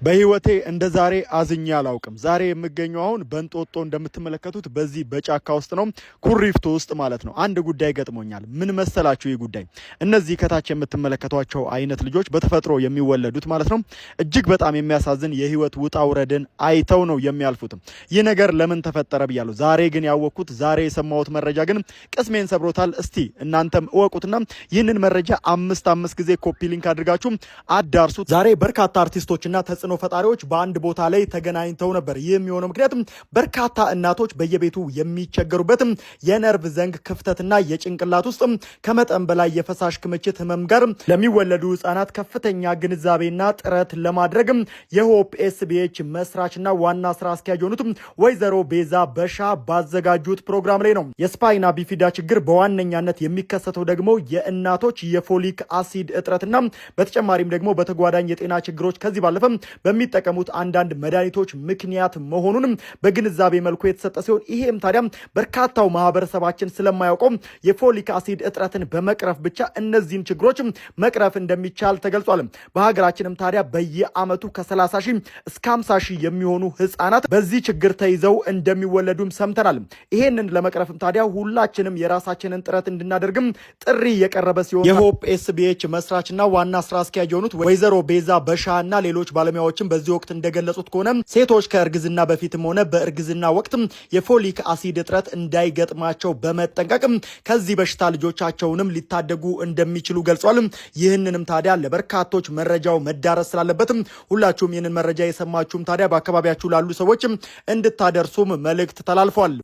በህይወቴ እንደ ዛሬ አዝኜ አላውቅም። ዛሬ የምገኘው አሁን በእንጦጦ እንደምትመለከቱት በዚህ በጫካ ውስጥ ነው፣ ኩሪፍቱ ውስጥ ማለት ነው። አንድ ጉዳይ ገጥሞኛል። ምን መሰላችሁ? ይህ ጉዳይ እነዚህ ከታች የምትመለከቷቸው አይነት ልጆች በተፈጥሮ የሚወለዱት ማለት ነው፣ እጅግ በጣም የሚያሳዝን የህይወት ውጣ ውረድን አይተው ነው የሚያልፉትም። ይህ ነገር ለምን ተፈጠረ ብያለሁ። ዛሬ ግን ያወቅኩት፣ ዛሬ የሰማሁት መረጃ ግን ቅስሜን ሰብሮታል። እስቲ እናንተም እወቁትና ይህንን መረጃ አምስት አምስት ጊዜ copy link አድርጋችሁ አዳርሱት። ዛሬ በርካታ አርቲስቶችና ተጽዕኖ ፈጣሪዎች በአንድ ቦታ ላይ ተገናኝተው ነበር። ይህ የሚሆነው ምክንያቱም በርካታ እናቶች በየቤቱ የሚቸገሩበትም የነርቭ ዘንግ ክፍተትና የጭንቅላት ውስጥ ከመጠን በላይ የፈሳሽ ክምችት ህመም ጋር ለሚወለዱ ህጻናት ከፍተኛ ግንዛቤና ጥረት ለማድረግም የሆፕ ኤስቢኤች መስራችና ዋና ስራ አስኪያጅ የሆኑት ወይዘሮ ቤዛ በሻ ባዘጋጁት ፕሮግራም ላይ ነው። የ spina bifida ችግር በዋነኛነት የሚከሰተው ደግሞ የእናቶች የ folic acid እጥረትና በተጨማሪም ደግሞ በተጓዳኝ የጤና ችግሮች ከዚህ ባለፈም በሚጠቀሙት አንዳንድ መድኃኒቶች ምክንያት መሆኑንም በግንዛቤ መልኩ የተሰጠ ሲሆን፣ ይሄም ታዲያ በርካታው ማህበረሰባችን ስለማያውቀው የ folic acid እጥረትን በመቅረፍ ብቻ እነዚህን ችግሮች መቅረፍ እንደሚቻል ተገልጿል። በሀገራችንም ታዲያ በየአመቱ ከ30 ሺህ እስከ 50 ሺህ የሚሆኑ ህጻናት በዚህ ችግር ተይዘው እንደሚወለዱም ሰምተናል። ይሄንን ለመቅረፍም ታዲያ ሁላችንም የራሳችንን ጥረት እንድናደርግም ጥሪ የቀረበ ሲሆን፣ የሆፕ ኤስቢኤች መስራችና ዋና ስራ አስኪያጅ የሆኑት ወይዘሮ ቤዛ በሻ እና ሌሎች ባለሙያዎችም በዚህ ወቅት እንደገለጹት ከሆነ ሴቶች ከእርግዝና በፊትም ሆነ በእርግዝና ወቅትም የ folic acid እጥረት እንዳይገጥማቸው በመጠንቀቅም ከዚህ በሽታ ልጆቻቸውንም ሊታደጉ እንደሚችሉ ገልጿል። ይህንንም ታዲያ ለበርካቶች መረጃው መዳረስ ስላለበትም ሁላችሁም ይህንን መረጃ የሰማችሁም ታዲያ በአካባቢያችሁ ላሉ ሰዎችም እንድታደርሱም መልእክት ተላልፏል።